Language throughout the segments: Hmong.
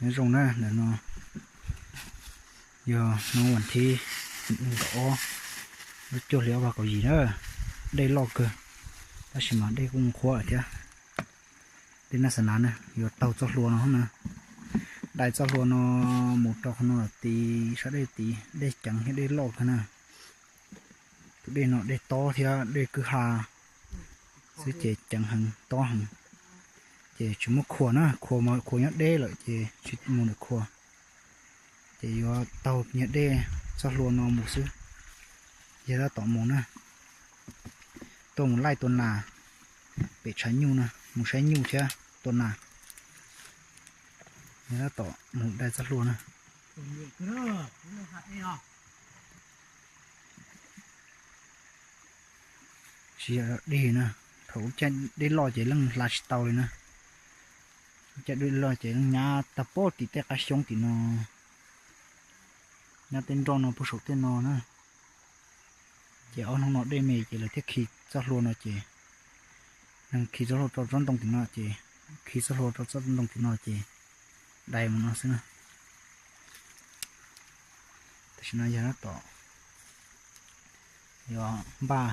Nyob zoo na, ntawm no yog hnub vas thib kaum ob lub cuaj hli ob phav kaum yim na. Dej loj kawg, tab sis mas dej kuj qhuav thiab. Dej nab xa nav na, yuav taug txoj hlua no na. Dai txoj hlua no mus rau qhov no tid, sab dej tid, dej ceev thiab dej loj kawg na. Tus dej no dej tob thiab dej kwj ha xwb ces ceev heev tob heev. Ces tsis muab khuam na, khuam mas khuam nyob deb lawm ces tsis mus ntawm khuam. Ces yuav taug nyiag dej txoj hlua no mus xwb. Yog tab tom mus na, tuaj mus laij tua nas pem tshav nyuj na, mus saib nyuj thiab tua nas. Yog tab tom mus dai txoj hlua na. Tsis yog dej na, thaum ub caij dej loj ces leej hla tsis tau li na. Caij dej loj ces leej nyab tag pob tim tej qab xyoob tim no, nyab tej nroj no puag saum tej no na. Ces ob hnub no dej me ces lawv thiaj khi txoj hlua no ces, neeg khi txoj hlua rau tsob ntoo tim no ces, khi txoj hlua rau tsob ntoo tim no ces dai mus no xwb na. Tam sim no yog tab tom yuav npaj,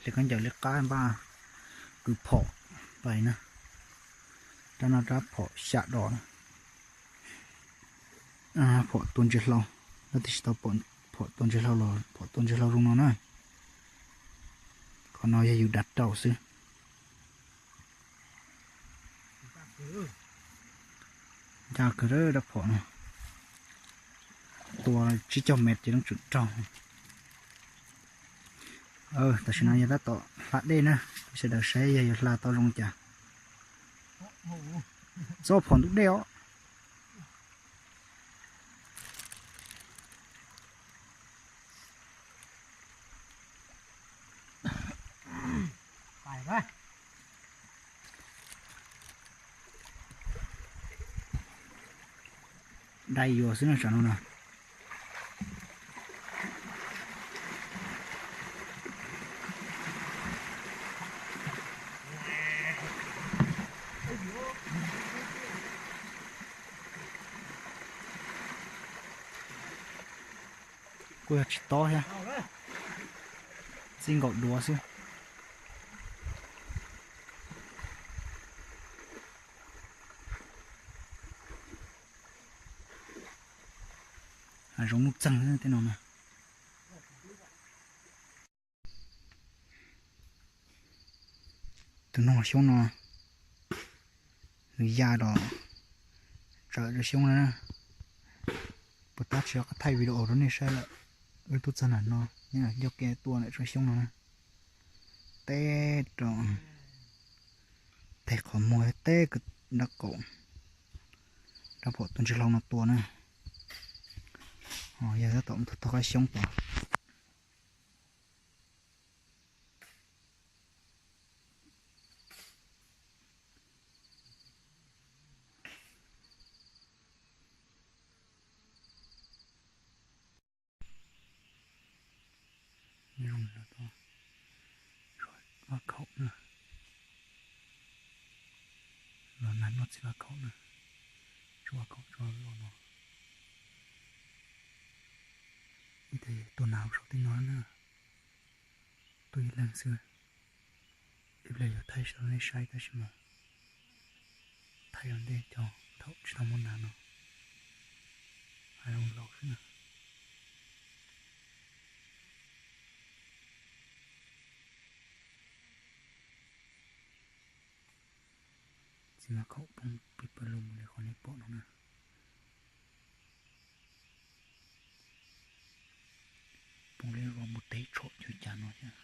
hle khaub ncaws liab qab npaj kwv phom pais na. Rab no rab phom xya dos na. Phom tua ntsia hlau, leej twg tsis tau phom tua ntsia hlau los phom tua ntsia hlau zoo no na. Qhov no yog yus dav rau xwb. Ncaj kawg rab phom no, tua tsib caug mev ces leej twg raug. Tam sim no yog tab tom hla dej na, sawv daws saib yog yuav hla tau zoo cas. Txob phom ntug dej os. Dai yuav xwb na tsam no na. Kuj yog tsis tob thiab, txij nkaus duav xwb. Hav zoov nuj txeeg tej no na. Tus noog xyoob no nws ya los tsawm rau xyoob no na. Puas tab tsis thaij video rau nej saib lawm, wb tuaj txog nram no, nyob kev tuaj ntawm tsob xyoob no na. Teb rau teg qhov muag teb dab qaum, rab phom tua ntsia hlau no tua na. Yog tab tom mus txog qab xyoob tod. Zoo no, tshuav vaj khaum na, los nag noj txiv vaj khaum na, tshuav vaj khaum tshuav loj no. Ib tug tuaj nag saum tej no na, tuaj ib leeg xwb. Ib pliag yuav thaij rau nej saib tab sis mas thaij ua ntej cov thaum tsis tau muaj nag no, hav zoov laus xwb na. Txiv vaj khaum poob plig pawg lug li qhov nej pom no na. Poob li vog mus teb tshom cuag cas no thiab.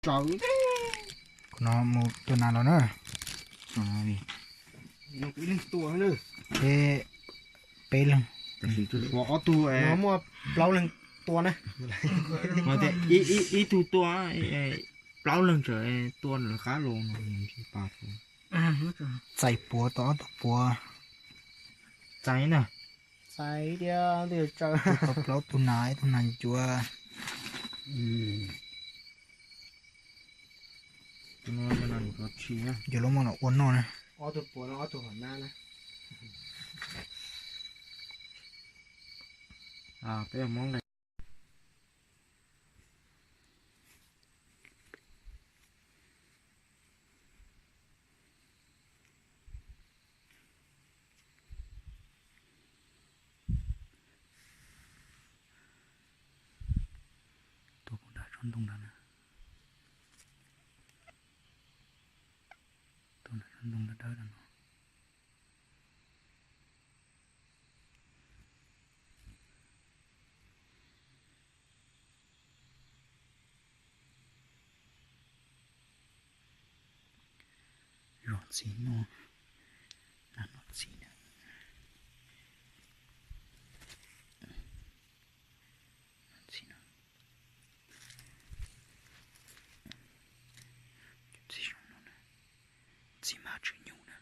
Kuv no mus tua nas los na. Peb, peb leeg. Ob tug, muaj plaub leeg tua na. Ib tug tua, plaub leeg tseem tua nws qab los no. Txais puav tau ob tug puav. Txais na. Txais tias tau plaub tug nas, ib tug nas ncuav. Yuav los muab los ua noj na. Ob tug puav no ob tug hom nab na. Peb muab nqe Tuaj puag nram tsob ntoo nrad na. Tuaj nram tsob ntoo dawb dawb no. Zos txiv no, nas noj txiv na. Txiv no, txiv zoo no na, txiv mas tswv nyuj na.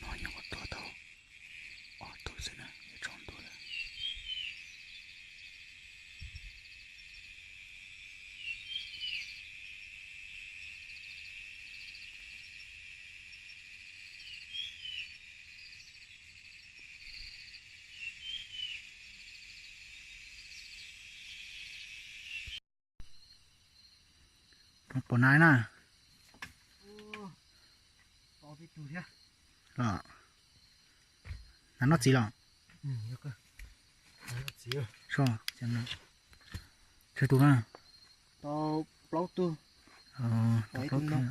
No nyuam qhuav tua tau ob tug xwb na, tsau ntua lawm. Pom nas na. Los, nas noj txiv los. Tsawg tus na? Tau plaub tug. Tau plaub tug.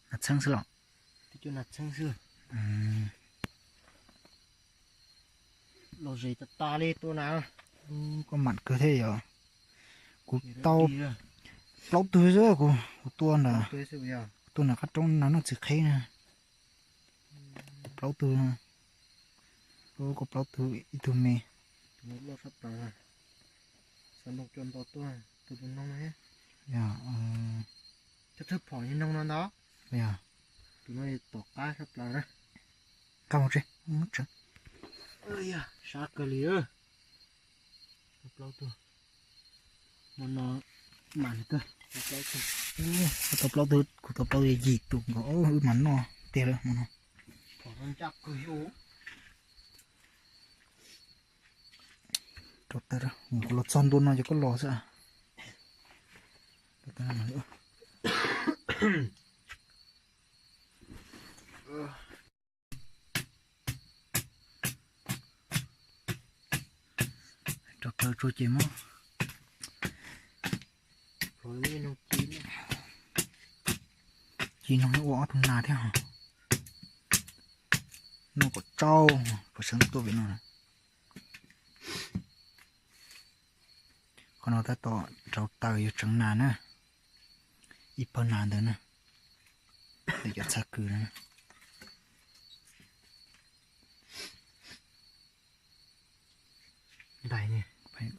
Nas txheeb xwb los? Nas txheeb xwb. Los zem tas tas li tua nas. Koj mam kawg thiab yog. Kuv tau plaub tug xwb, kuv, kuv tua ntawd, tua ntawm qab roob nas noj txiv qheb na. Plaub tug, koj plaub tug ib tug me. Tus no loj tshaj plaws, xav nrog cua nto tuaj tus tus noog. Yog, thawj thawj phom yog noog no ntag. Yog, tus no tom qab tshaj plaws na. Qab mus tsev, mus tsev. Sab kawg li. Plaub tug, hmo no mam kawg. Tau plaub tug, kuv tau plaub tug yim tus nkaus, wb mam noj tiag lawm hmo no. Rau taw, kuv los txog ntua no ces koj los xwb. Rau taw tsuag ces muab ci no ua ob tug nas thiab. Noj kom tsau, puas sawv tuaj pem no. Qhov no tab tom rauv taws yuav tseev nas na, ib pawg nas ntawd na, cov txhab kws na. Lub, pem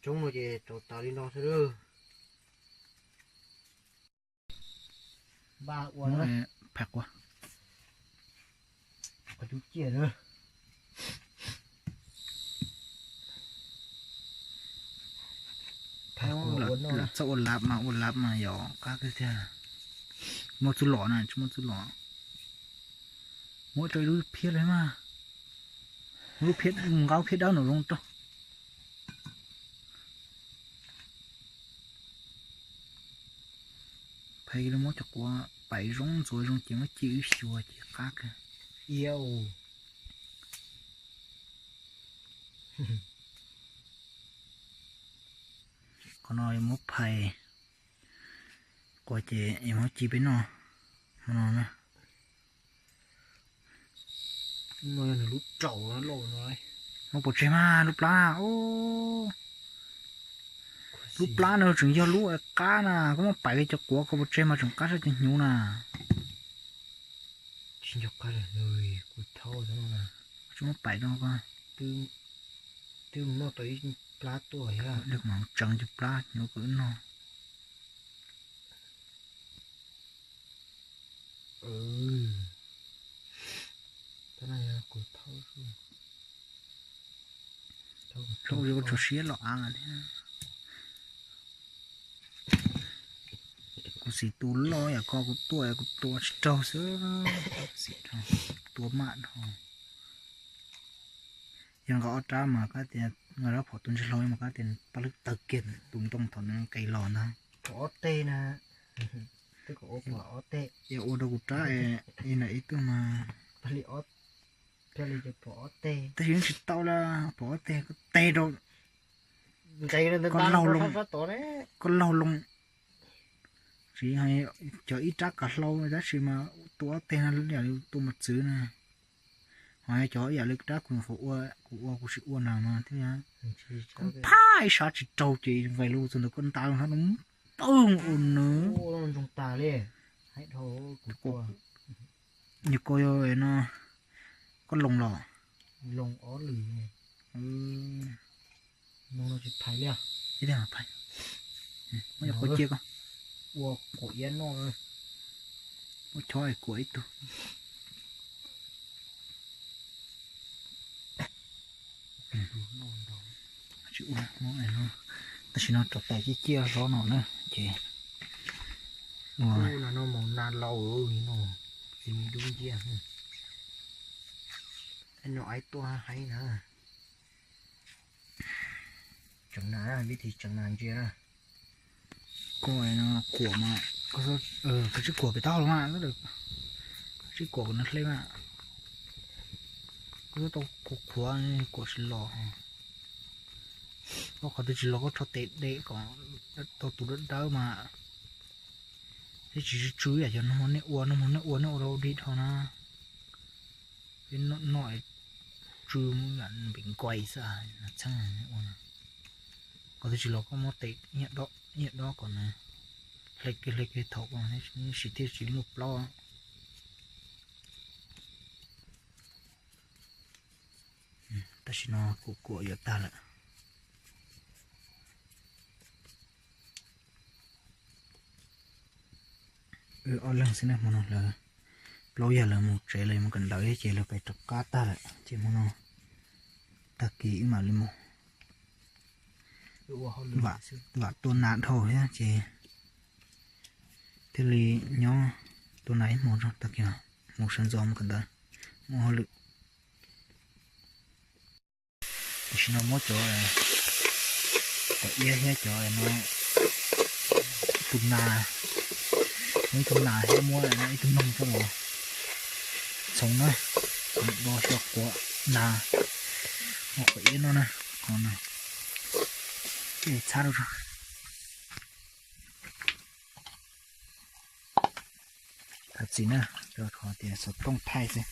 roob no ces rauv taws li no xwb lawm. Npaj ua phaj quas, qhov cub ciaj lawm. Txhob ua lab mas, ua lab mas yog qab kawg tiag. Muaj txuj lom na, tsis muaj txuj lom. Muab rau ib lub phiab li mas. Lub phiab nqaub phiab dawb no zoo rau. Pheej muab cov quav paim zoo ntxuav zoo ces muab ci wb xyuas ces qab kawg. Qhov no muab phais quav ces muab ci peb noj hmo no na. Lub raum no, muab pov tseg mas lub plab. Lub plab no tseem yog lub qab na, koj muab paim li cov quav ko pov tseg mas tseem qab sab cov hnyuv na. Tsis nco qab, kuv thaub tsis muab paim no. Twb noj tau ib plab tuaj thiab. Tseem cov plab hnyuv ko wb noj. Thaub, kuv tso siab los av thiab. Kuv xim tus loj yam ko kuv tua kuv tua tsis raug xwb. Tua maj dhau. Yog nqa ob rab mas qab tias nqa rab phom tus ntsej hlau mas qab tias paj lwb tawg kiag tus ntoo thaum nws nqis los ntag. Phom ob teg na. Twb kom ua phom ob teg. Yog ua rau kuv rab es nram ib tug mas. Thiaj li phom ob teg. Tab sis yeej tsis tau li, phom ob teg koj teg rau. Nqis koj laug loo, koj laug loo. Tsis cov ib rab kav hlau tab sis mas tua ob teg no yam li tua mos txwv na. Ho cov ib yam li rab kuv ua, kuv ua kuv sim ua na mas thiab. Koj phaj ib sab tsis raug ces nqis los txog ntawd koj nta loo hab no pawg ua nws. Yog koj no, koj loo los? Ib teg phais, muab cov quav cia koj. Ua quav iab noj, muab chob kuam ib tug. Tsis ua, tab sis no rau tais ciaj ciaj hlob no na ces ua no mas na lau no, txiv me dub nciab. No aib tuaj haib na. Tseem nas, vib thim tseem nas ntsia na. Koj no kuam mas, koj tsib kuam pem taub hau los mas, koj tsib kuam kom nws hle mas. Koj tau qhuav qhuav kuam tsis los. Koj qhov twg tsis los koj rho tes de kom tau tus dawb dawb mas. Thiab tsis tsw tsw yam cov no nej ua, no nej ua nej ua rau dig dhau na. Peb noj tsw npem nkuais xwb, txheeb ua no. Koj twb tsis los koj muab tes nyiam dob kom nws hle kiag hle kiag thaum ko, sim thiaj tsis muaj plaub. Tam sim no kuv kuam yuav tag lawm. Wb ob leeg xwb na, hmo no lawv plaub yawg lawv mus tsev lawv mus kawm ntawv ces lawv pem rov qab tag lawm ces hmo no tag kis wb mam li mus. Vam tua nas dhau thiab ces thiaj li nyob tua nas ib hmo, tag kis mus sawv ntxov mus kawm ntawv, mus hauj lwm. Tam sim no muab cov, cov iab thiab cov no, tus nas, muab ib tug nas thiab muab ib tug noog coj los txhoov na, do xyaw quav nas, muab quav iab no na, qhov no, txhab rau. Thov txim na, rau qhov tias xov tooj thaij xwb.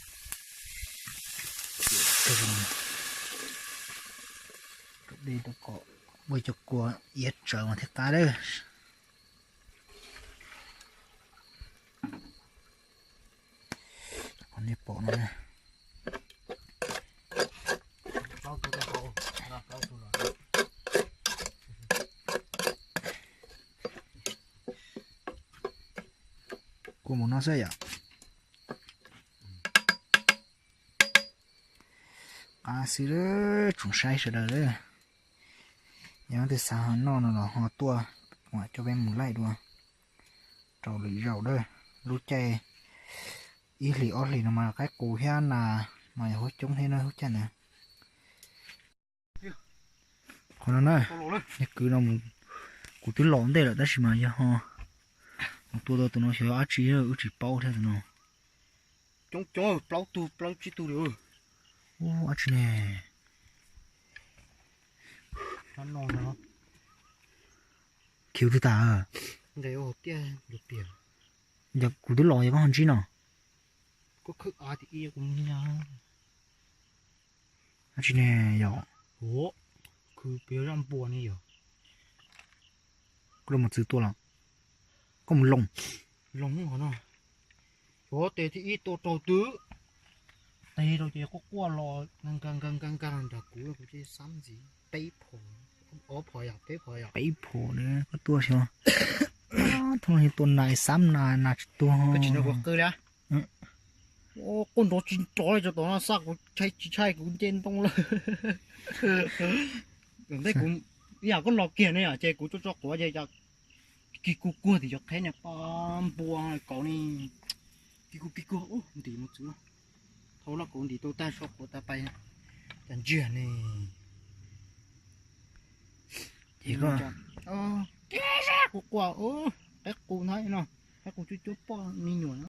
Rau dej rau kom ua cov kua iab tsawv mas thiaj qab lawm. Qhov nej pom no na. Kua mus no xwb yom. Qab xwb, tsoom saib sawv daws. Yog leej twg xav ho noj no los ho tuaj Kuv coj peb mus laij dua rau lwm zaus na. Lub caij ib hlis ob hlis no mas qaib qus thiab nas mas yog huab coob thiab na lub caij ntawd. Qhov no na, yog kwv no, kuv twb los ntej lawm tab sis mas yog ho mus tua tau tus no xyov dab tsi, wb tsis paub thiab tus no. Coob coob, plaub tug plaub tsib tug li. Ub, dab tsi ne? Khiv twg tas? Yog kuv twb los yog koj ho ntsib no. Dab tsi ne yom? Khwv pem zaj npua ne yom. Koj mus txwv tua los? Koj mus loos? Loos hov no. Xyov tes thib ib tua raug twb, tes rau ces quaj quaj los nkag nkag nkag nkag los nram kuv, kuv ces xab ntxiv peb phom, ob phom yom, peb phom yom. Peb phom na, koj tua xyov. Thov tua nas xab nas nas tsis tuag. Koj tsis nrog kuv qw li. Quaj nrov tsis nrov li, tso tom no xaj kuv tshai tsis tshai kuv nce ntoo lawm. Ntej kuv ib yam koj los kiag ne yom, ces kuv tso tso quav ces kis kuj kuag tim cov qheb niag pab npua kauv ne. Kis kuj kis kuag ub ntim mus txwv. Thaum no kuv ntim tau tag so quav tas pais cas ntsiag ne. Ces koj kuv quaj, qaib qus ntag no, qaib qus cuab cuab poj me nyuam.